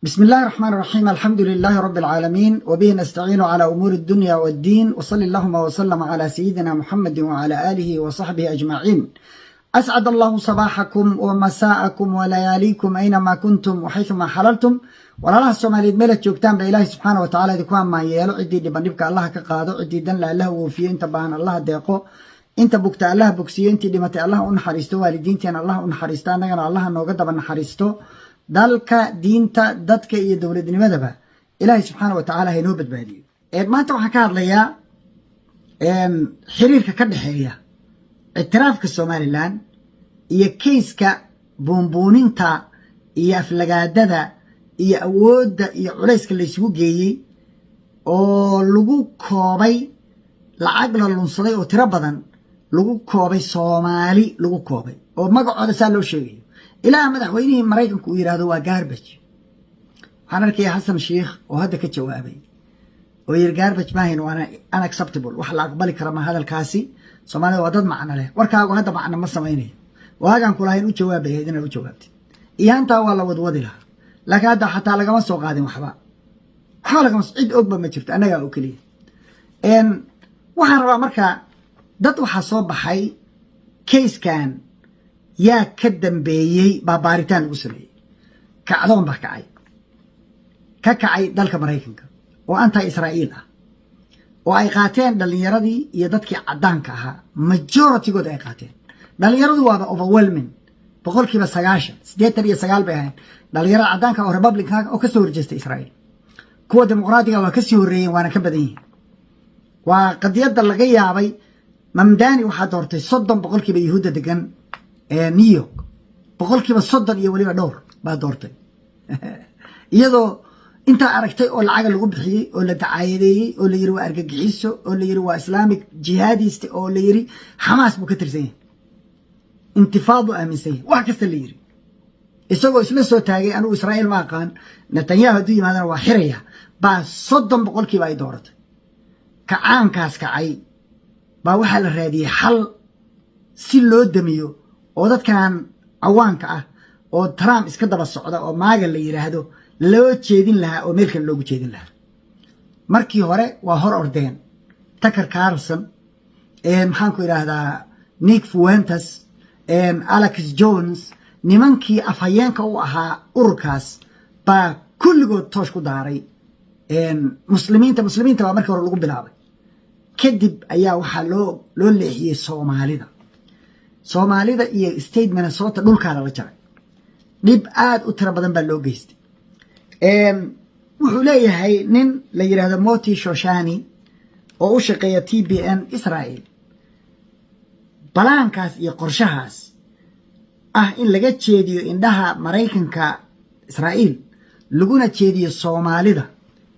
بسم الله الرحمن الرحيم، الحمد لله رب العالمين، وبه نستعين على أمور الدنيا والدين، وصل اللهم وسلم على سيدنا محمد وعلى آله وصحبه أجمعين. أسعد الله صباحكم ومساءكم ولياليكم أينما كنتم وحيثما حللتم. Walaalaha Soomaaliyeed meelaad joogtaan ba, Ilaahay subxaana wa tacala idinku ammaan yeelo. Ciddii dhiban dhibka Allaha ka qaado, ciddii danla Allaha woofiyo, inta baahan Allaha deeqo, inta bugta Allaha bogsiyo, intii dhimatay Allaha u naxariisto, waalidiinteena Allaha u naxariisto, annagana Allaha nooga daba naxariisto. Dalka, diinta, dadka iyo dowladnimadaba Ilaahay subxaana wa tacaala haynoo badbaadiyo. Maanta waxaan ka hadlayaa xiriirka ka dhexeeya ictiraafka Somaliland iyo kayska buunbuuninta iyo aflagaadada iyo awoodda iyo culayska laysugu geeyey oo lagu koobay lacag la lunsaday oo tiro badan, lagu koobay Soomaali, lagu koobay oo magacooda saa loo sheegayo, ilaa madaxweynihii Maraykanku uu yidhaahdo waa garbage. Waxaan arkaya Xasan Sheikh oo hadda ka jawaabay oo yiri garbage maahayn, waana unacceptable, wax la aqbali kara ma hadalkaasi. Soomaalida waa dad macno leh. Warkaagu hadda macno ma samaynayo. Waagaan kulahayn u jawaabaya inaad u jawaabtid iyaantaa waa la wadwadi lahaa, laakiin hadda xataa lagama soo qaadin waxba, waxba lagama, cid ogba ma jirto, annagaa oo keliya. Waxaan rabaa marka, dad waxaa soo baxay kayskan yaa ka dambeeyey baa baaritaan lagu sameeyey. Kacdoon baa kacay, ka kacay dalka Maraykanka oo anti Israa'iil ah, oo ay qaateen dhallinyaradii iyo dadkii caddaanka ahaa, majority-good ay qaateen. Dhallinyaradu waaba overwhelming, 90%, 89 bay ahayn dhalinyarada caddaanka oo Republicanka oo kasoo horjeesta Israa'iil. Kuwa Dimuqraadiga waa kasii horreeyeen, waana ka badan yihiin. Waa qadiyadda laga yaabay. Mamdani waxaa doortay 30% Yuhuudda degan New York, 30% iyo weliba dhowr baa doortay, iyadoo intaa aragtay oo lacaga lagu bixiyey oo la dacaayadeeyey oo la yiri waa argagixiso, oo la yiri waa Islamic jihadist, oo la yiri Xamaas buu ka tirsan yahay, intifaadu aaminsan yahay, wax kasta la yiri, isagoo isla soo taagay "Anigu Israa'iil ma aqaan, Netanyahu hadduu yimaadana waa xiraya," baa 30% ay dooratay. Kacaankaas kacay baa waxaa la raadiyey xal si loo damiyo oo dadkan cawaanka ah oo Trump iska daba socda oo MAGA la yidhaahdo loo jeedin lahaa oo meel kale loogu jeedin lahaa. Markii hore waa hor ordeen Tucker Carlson, maxaan ku idhaahdaa, Nick Fuentes, Alex Jones, nimankii afhayeenka u ahaa ururkaas baa kulligood toosh ku daaray muslimiinta. Muslimiinta baa markii hore lagu bilaabay, kadib ayaa waxaa loo leexiyey Soomaalida. Soomaalida iyo state Minnesota dhulkaa lala jaray, dhib aad u tiro badan baa loo geystay. Wuxuu leeyahay nin la yidhaahdo Moti Shoshani oo u shaqeeya TBN Israel, balaankaas iyo qorshahaas ah in laga jeediyo indhaha Maraykanka Israa'iil laguna jeediyo Soomaalida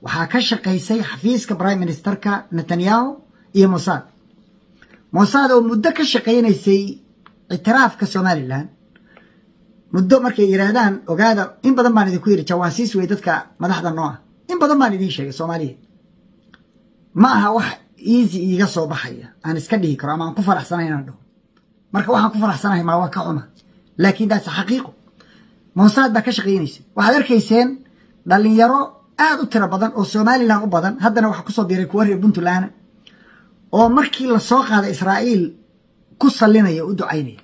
waxaa ka shaqaysay xafiiska prime ministerka Netanyahu iyo Mossad. Mossad oo muddo ka shaqaynaysay ictiraafka Somaliland muddo. Markay yidhaahdaan, ogaada, in badan baan idinku yidhi jawaasiis wey dadka madaxda noo ah. In badan baan idiin sheegay. Soomaaliya ma aha wax easy iiga soo baxaya aan iska dhihi karo ama aan ku faraxsanahay inaan dhaho. Marka waxaan ku faraxsanahay maa, waa ka xuma, laakiin daas xaqiiqo. Mossad baa ka shaqaynaysay. Waxaad arkayseen dhalinyaro aad u tiro badan oo Somaliland u badan, haddana waxaa kusoo biiray kuwa reer Puntland, oo markii lasoo qaaday Israa'iil ku sallinaya, u ducaynaya,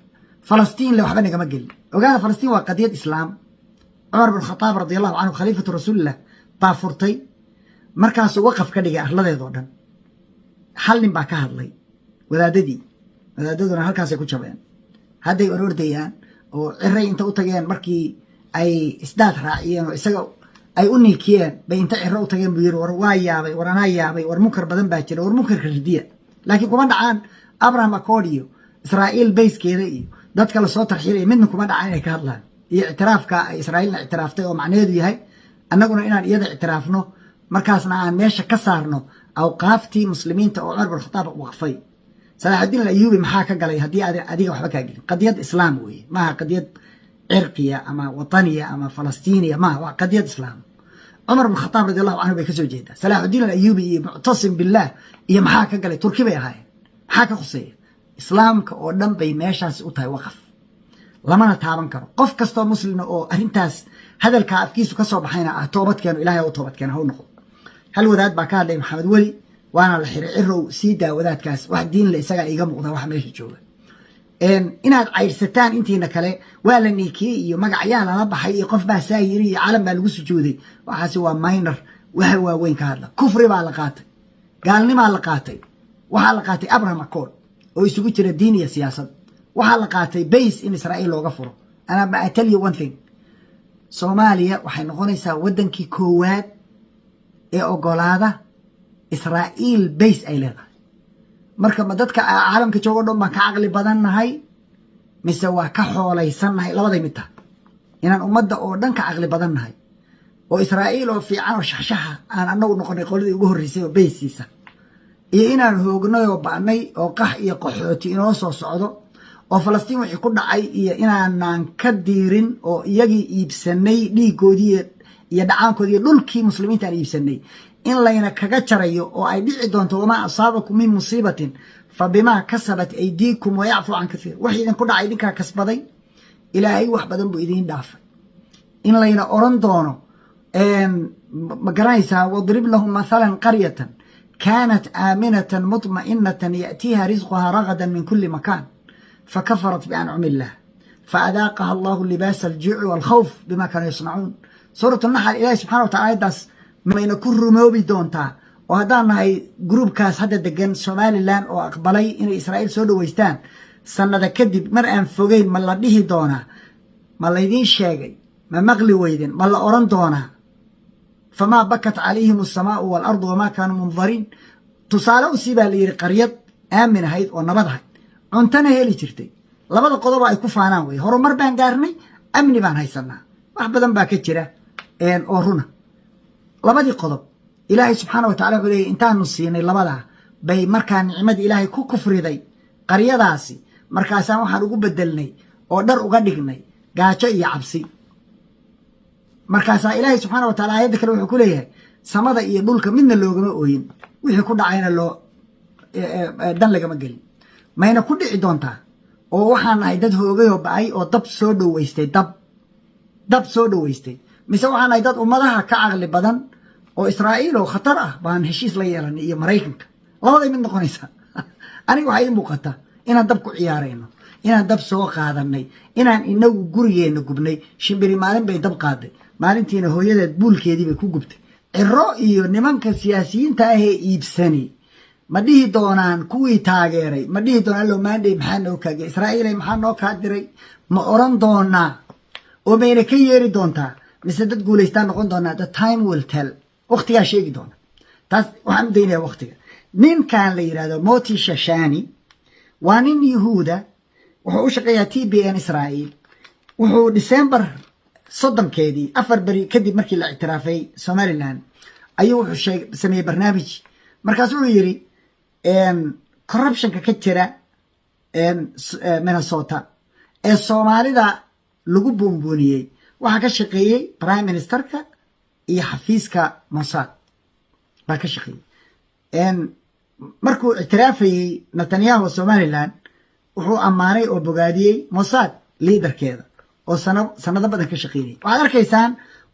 Falastiin le waxba nagama gelin. Ogaada, Falastiin waa qadiyad Islaam. Cumar bin Khataab radi Allahu canhu, khaliifatu Rasuulillah, baa furtay, markaasuu waqaf ka dhigay arladeedoo dhan. Hal nin baa ka hadlay, wadaadadii, wadaadaduna halkaasay ku jabeen. Hadday orordayaan oo ciray inta u tageen, markii ay isdaad raaciyeen oo isaga ay u niikiyeen, bay inta ciro u tageen buu yiri, "War waa yaabay, war anaa yaabay, war munkar badan baa jira, war munkarka ridiya." Laakiin kuma dhacaan Abraham Accord iyo Israa'iil bayskeeda iyo dadka lasoo tarxiilaya, midna kuma dhacaan inay ka hadlaan, iyo ictiraafka ay Israa'iilna ictiraaftay oo macnaheedu yahay annaguna inaan iyada ictiraafno, markaasna aan meesha ka saarno awqaaftii muslimiinta oo Cumar bin Khataab waqfay. Salaaxudiin Alayuubi maxaa ka galay haddii adiga waxba kaa gelin? Qadiyad Islaam weeye, maaha qadiyad cirqiya ama wataniya ama Falastiiniya, maaha, waa qadiyad Islaam. Cumar bin Khataab radi Allahu canhu bay kasoo jeedaa. Salaaxudiin Alayuubi iyo Muctasim Billaah iyo maxaa ka galay? Turki bay ahaayeen, maxaa ka khuseeya? Islaamka oo dhan bay meeshaasi u tahay waqaf, lamana taaban karo. Qof kastoo muslima oo arrintaas Hadalkaa afkiisu ka soo baxayna ah toobadkeeno, Ilahay u toobadkeena ha u noqdo. Hal wadaad baa ka hadlay, Maxamed Weli, waana la xiray. Cirow, sii daa wadaadkaas. Wax diin le isagaa iiga muuqda waxa meesha jooga. Inaad cayrsataan intiina kale, waa la niikiyey iyo magacyaa lala baxay iyo qof baa saa yiri iyo calam baa lagu sujuuday, waxaasi waa minor. Waxa waaweyn ka hadla. Kufri baa la qaatay, gaalnimaa la qaatay. Waxaa la qaatay Abraham Accord oo isugu jira diin iyo siyaasad. Waxaa la qaatay base in Israa'iil looga furo. And I tell you one thing: Soomaaliya waxay noqonaysaa waddankii koowaad ee ogolaada Israa'iil base ay leedahay. Marka ma dadka caalamka joogo dhan baan ka caqli badannahay mise waa ka xoolaysannahay? Labaday mid tahay: inaan ummadda oo dhan ka caqli badannahay oo Israa'iil oo fiican oo shaxshaxa aan anagu noqonay qoladii ugu horreysay oo base-siisa, iyo inaan hoognay oo ba'nay oo qax iyo qaxooti inoo soo socdo oo Falastiin wixii ku dhacay, iyo inaanaan ka diirin oo iyagii iibsanay dhiigoodii iyo dhacaankoodii iyo dhulkii muslimiinta aan iibsanay, in layna kaga jarayo oo ay dhici doonto وما أصابكم من مصيبة فبما كسبت أيديكم ويعفو عن كثير. Wax idinku dhacay idinkaa kasbaday, Ilaahay wax badan buu idiin dhaafay. In layna oran doono, ma garanaysaa, واضرب لهم مثلا قرية كانت آمنة مطمئنة يأتيها رزقها رغدا من كل مكان فكفرت بأنعم الله فأذاقها الله لباس الجوع والخوف بما كانوا يصنعون، سورة النحل. Ilaahi subxana wa tacala ayadaas mayna ku rumoobi doontaa? Oo haddaan nahay group-kaas hadda degan Somaliland oo aqbalay inay Israa'iil soo dhoweystaan, sanada kadib mar aan fogeyn ma la dhihi doonaa, "Ma laydiin sheegay? Ma maqli weydin?" Ma la odhan doonaa, فما بكت عليهم السماء والأرض وما كانوا منظرين? Tusaale usii baa la yidhi qaryad aamin ahayd oo nabad ahayd, cuntana heli jirtay. Labada qodoba ay ku faanaan wey: horumar baan gaarnay, amni baan haysanaa. Wax badan baa ka jira oo runa. Labadii qodob Ilaahay subxaana wa tacala wuxuu leeyay, intaanu siinay labadaa bay markaa nicmadii Ilaahay ku kufriday qaryadaasi. Markaasaan waxaan ugu bedelnay oo dhar uga dhignay gaajo iyo cabsi. Markaasaa Ilaahay subxaana wa tacala aayadda kale wuxuu ku leeyahay, samada iyo dhulka midna loogama ooyin, wixii ku dhacayna loo dan lagama gelin. Mayna ku dhici doontaa oo waxaan nahay dad hoogay oo ba'ay oo dab soo dhoweystay, dab soo dhoweystay, mise waxaan nahay dad ummadaha ka caqli badan oo Israa'iil oo khatar ah baan heshiis la yeelanay iyo Maraykanka? Labaday mid noqonaysaa. Aniga waxaa ii muuqata inaan dab ku ciyaarayno, inaan dab soo qaadanay, inaan inagu gurigeenna gubnay. Shimbiri maalin bay dab qaaday, maalintiina hooyadeed buulkeedii bay ku gubtay. Ciro iyo nimanka siyaasiyiinta ahee iibsani ma dhihi doonaan, kuwii taageeray ma dhihi doonaan, "Allow maandhey maxaa noo kaagay? Israa'iilay maxaa noo kaa diray?" Ma oran doonaa oo mayna ka yeeri doontaa, mise dad guulaystaan noqon doonaa? The time will tell. Waqtigaa sheegi doona. Taas waxaan u daynaya waqtiga. Ninkan la yidhahdo Moti Shashani waa nin Yuhuuda, wuxuu u shaqeeyaa TBN Israa'iil. Wuxuu December 30-keedii, 4 beri kadib markii la ictiraafay Somaliland, ayuu wuxuu sameeyey barnaamij. Markaas wuxuu yidhi, corruption-ka ka jira Minnesota ee Soomaalida lagu buunbuuniyey waxaa ka shaqeeyey prime minister-ka iyo xafiiska Mossad baa ka shaqeeyey. Markuu ictiraafayey Netanyahu Somaliland, wuxuu ammaanay oo bogaadiyey Mossad leader-keeda oo sanado badan ka shaqeynayay. Waxaad arkaysaan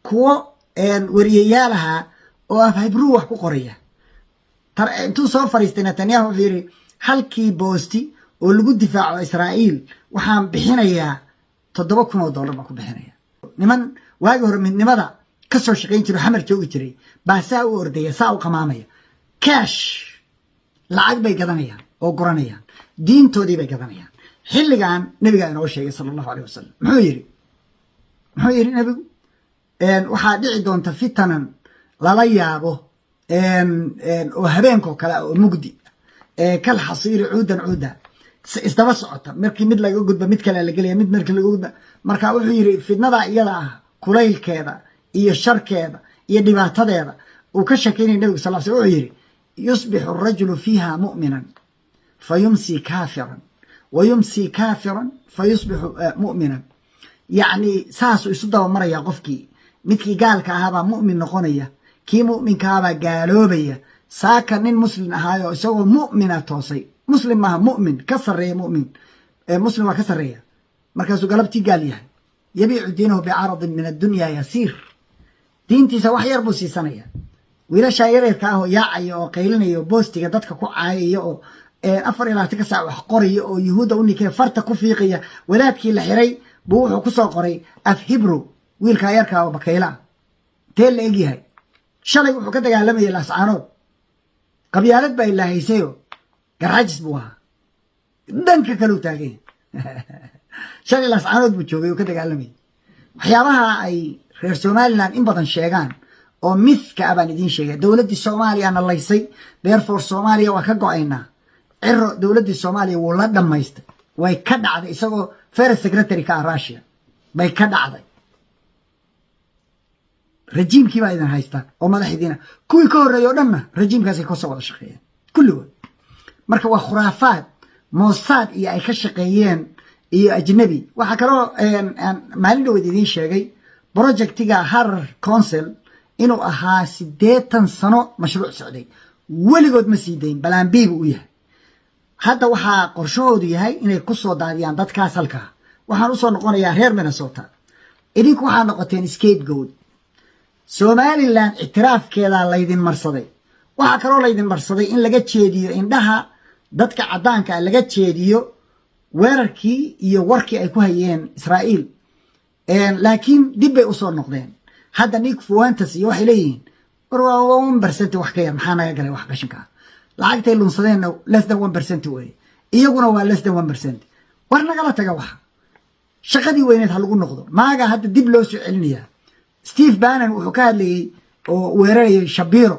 kuwo wariyayaal ahaa oo af Hibruu wax ku qoraya. Intuu soo fariistay Netanyahu wuxuu yidhi, halkii post-i oo lagu difaaco Israa'iil waxaan bixinayaa $7,000 baan ku bixinaya. Niman waagii hore Midnimada ka soo shaqayn jiro, Xamar joogi jiray, baa saa u ordaya, saa u qamaamaya. Cash, lacag bay gadanayaan oo guranayaan, diintoodii bay gadanayaan. Xilligan nabigaa inoo sheegay sala Allahu aleyh wasalam. Muxuu yidhi? Muxuu yidhi nabigu? Waxaa dhici doonta fitanan lala yaabo oo habeenkoo kale ah oo mugdi, كالحصير عودا عودا, isdaba socota. Markii mid laga gudba, mid kale la gelaya, mid markii laga gudba. Marka wuxuu yidhi, fitnada iyada ah kulaylkeeda iyo sharkeeda iyo dhibaatadeeda uu ka shekeynaya nabigu sal sl, wuxuu yidhi, يصبح الرجل فيها مؤمنا فيمسي كافرا ويمسي كافرا فيصبح مؤمنا. Yacni saasuu isu daba maraya. Qofkii midkii gaalka ahaabaa mu'min noqonaya, kii mu'minka ahaabaa gaaloobaya. Saaka nin muslim ahaayo isagoo mu'mina toosay, muslim maaha, mu'min ka sarreeya, mu'min muslim waa ka sarreeya, markaasuu galabtii gaal yahay. يبيع دينه بعرض من الدنيا يسير. Diintiisa wax yar buu siisanaya. Wiilashaa yaryarka ah oo yaacaya oo qaylinaya oo boostiga dadka ku caayaya oo 24-ka saac wax qoraya oo Yuhuudda u ninkee farta ku fiiqaya, wadaadkii la xiray buu wuxuu ku soo qoray af Hebrew. Wiilkaa yarkaa oo bakayla ah tee la egyahay, shalay wuxuu ka dagaalamayay Laascaanood. Qabyaalad baa ilaahaysayo, Garxajis buu ahaa, dhanka kaleu taaganya. Shalay Laascaanood buu joogay oo ka dagaalamayay. Waxyaabaha ay reer Somaliland in badan sheegaan oo myth-ka ah baan idiin sheegay. Dowladdii Soomaaliyana laysay, therefore Soomaaliya waa ka go-aynaa. Ciro dowladdii Soomaaliya wuu la dhammaystay, way ka dhacday. Isagoo first secretary ka ah Russia bay ka dhacday. Rajiimkii baa idin haysta oo madaxdiina. Kuwii ka horreeyay o dhanna rajiimkaasay kasoo wada shaqeeyeen kulligood. Marka waa khuraafaad Mossad iyo ay ka shaqeeyeen iyo ajnabi. Waxaa kaloo maalin dhaweed idiin sheegay project-iga Harar Council inuu ahaa 80 sano mashruuc socday, weligood ma sii dayn. Plan B buu u yahay. Hadda waxaa qorshahoodu yahay inay ku soo daadiyaan dadkaas halkaa. Waxaan usoo noqonayaa reer Minnesota. Idinku waxaa noqoteen scapegoat. Somaliland ictiraafkeedaa laydin marsaday. Waxaa kaloo laydin marsaday in laga jeediyo indhaha dadka caddaanka ah, laga jeediyo weerarkii iyo warkii ay ku hayeen Israa'iil, laakiin dib bay usoo noqdeen. Hadda Nick Fuentes iyo waxay leeyihiin, war waa 1% wax ka yar, maxaa naga galay wax qashinka ah? Lacagtay lunsadeenna less than 1% weeye, iyaguna waa less than 1%. War nagala taga, waxa shaqadii weyneed ha lagu noqdo. Maaga hadda dib loo soo celinayaa. Steve Bannon wuxuu ka hadlayey oo weerarayay Shapiro.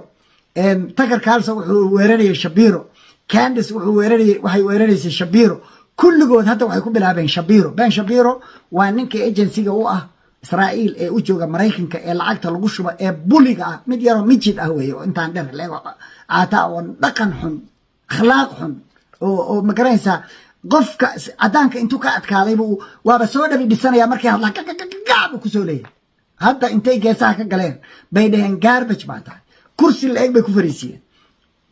Tucker Carlson wuxuu weerarayay Shapiro. Candace wuxuu weerarayay, waxay weeraraysay Shapiro. Kulligood hadda waxay ku bilaabeen Shapiro. Ben Shapiro waa ninka agency-ga u ah Israa'iil ee u jooga Maraykanka ee lacagta lagu shubo ee bully-ga ah. Mid yaroo midget ah weeye oo intaan dheer leego, caata oo dhaqan xun, akhlaaq xun, oo magaranaysaa qofka caddaanka intuu ka adkaadaybu waaba soo dhabi dhisanaya. Markay hadlaan gagaga buu kusoo leeyahay. Hadda intay geesaha ka galeen bay dhaheen, "Garbage baa tahay." Kursi la-eg bay ku fariisiiyeen,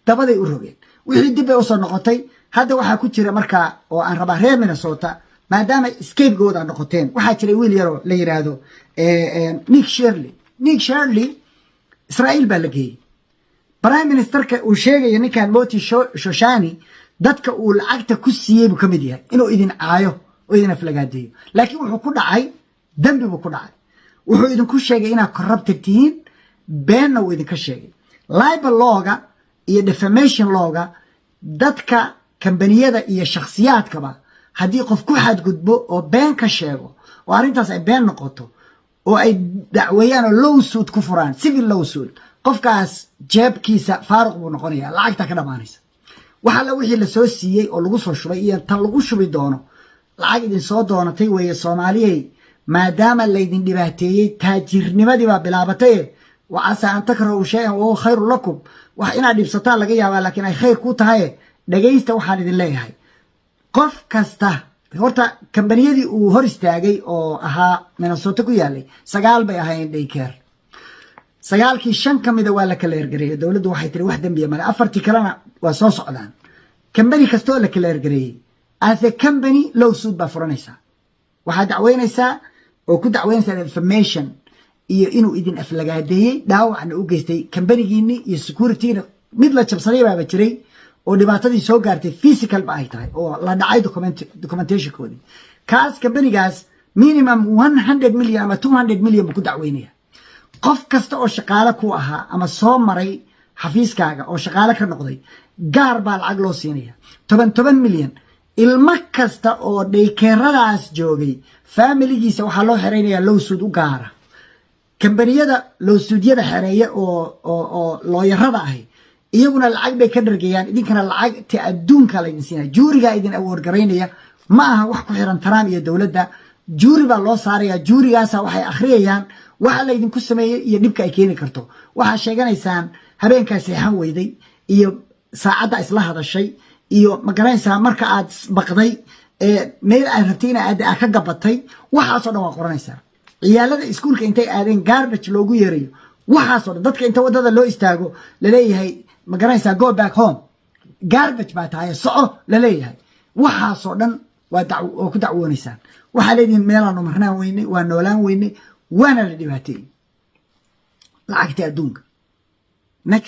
dabaday u rogeen. Wixii dib bay usoo noqotay. Hadda waxaa ku jira markaa oo aan rabaa reer Minnesota, maadaama scapegoat noqoteen, waxaa jiray wiil yaroo la yiraahdo Nick Shirley. Nick Shirley Israa'iil baa la geeyey. Prime minister-ka uu sheegaya ninkan Moti Shoshani dadka uu lacagta ku siiyey buu ka mid yahay inuu idin caayo oo idin aflagaadeeyo, laakiin wuxuu ku dhacay dembi buu ku dhacay. Wuxuu idinku sheegay inaad corrupted tihiin, beenna uu idinka sheegay. Libel law-ga iyo defamation law-ga, dadka kambaniyada iyo shakhsiyaadkaba haddii qof ku xadgudbo oo been ka sheego oo arrintaas ay been noqoto oo ay dacweeyaan oo lawsuit ku furaan, civil lawsuit, qofkaas jeebkiisa faaruq buu noqonaya, lacagta ka dhamaanaysa. Wax alla wixii lasoo siiyey oo lagu soo shubay iyo tan lagu shubi doono lacag idinsoo doonatay weeye. Soomaaliyey, maadaama laydin dhibaateeyey, taajirnimadii baa bilaabatay. وعسى أن تكرهوا شيئا وهو خير لكم. Wax inaad dhibsataan laga yaabaa, laakiin ay khayr ku tahay. Dhegaysta, waxaan idin leeyahay, qof kasta horta kambaniyadii uu hor istaagay oo ahaa Minnesota ku yaalay, sagaal bay ahaayeen daycare. Sagaalkii shan ka mida waa la kala ergareeyey. Dowladdu waxay tiri wax dembiya male. Afartii kalena waa soo socdaan. Kambani kasta oo la kala ergareeyey, as a company lawsuit baa furanaysaa. Waxaad dacweynaysaa oo ku dacweynaysaa defamation iyo inuu idin aflagaadeeyey, dhaawacna u geystay kambanigiini iyo security-na. Mid la jabsaday baaba jiray oo dhibaatadii soo gaartay physical ba ay tahay oo la dhacay documentation-koodii. Kaas kambanigaas minimum 100 million ama 200 million buu ku dacweynaya. Qof kasta oo shaqaale ku ahaa ama soo maray xafiiskaaga oo shaqaale ka noqday, gaar baa lacag loo siinaya, toban toban milyan. Ilmo kasta oo daycare-adaas joogay family-giisa waxaa loo xeraynayaa lawsuit u gaara. Kambaniyada lawsuit-yada xereeya oo lawyer-ada ahi iyaguna lacag bay ka dhargayaan. Idinkana lacagta adduunka laydin siinaya, jury-gaa idin awood garaynaya. Ma aha wax ku xiran Trump iyo dowladda. Jury baa loo saaraya. Jury-gaasa waxay akhriyayaan waxa laydinku sameeyey iyo dhibka ay keeni karto. Waxaa sheeganaysaan habeenkaa seexan weyday iyo saacadda isla hadashay iyo magaranaysaa marka aad baqday, meel aad rabtay ina aad ka gabatay, waxaasoo dhan waa qoranaysaa. Ciyaalada iskuulka intay aadeen garbage loogu yeerayo, waxaasoo dhan, dadka inta waddada loo istaago laleeyahay, magaranaysaa, "Go back home, garbage baa tahay, soco," laleeyahay, waxaasoo dhan Waa oo ku dacwoonaysaan. Waxaa leedihiin meelaanu marnaan weynay, waa noolaan weynay, waana la dhibaateeyey, lacagtii adduunka. Next.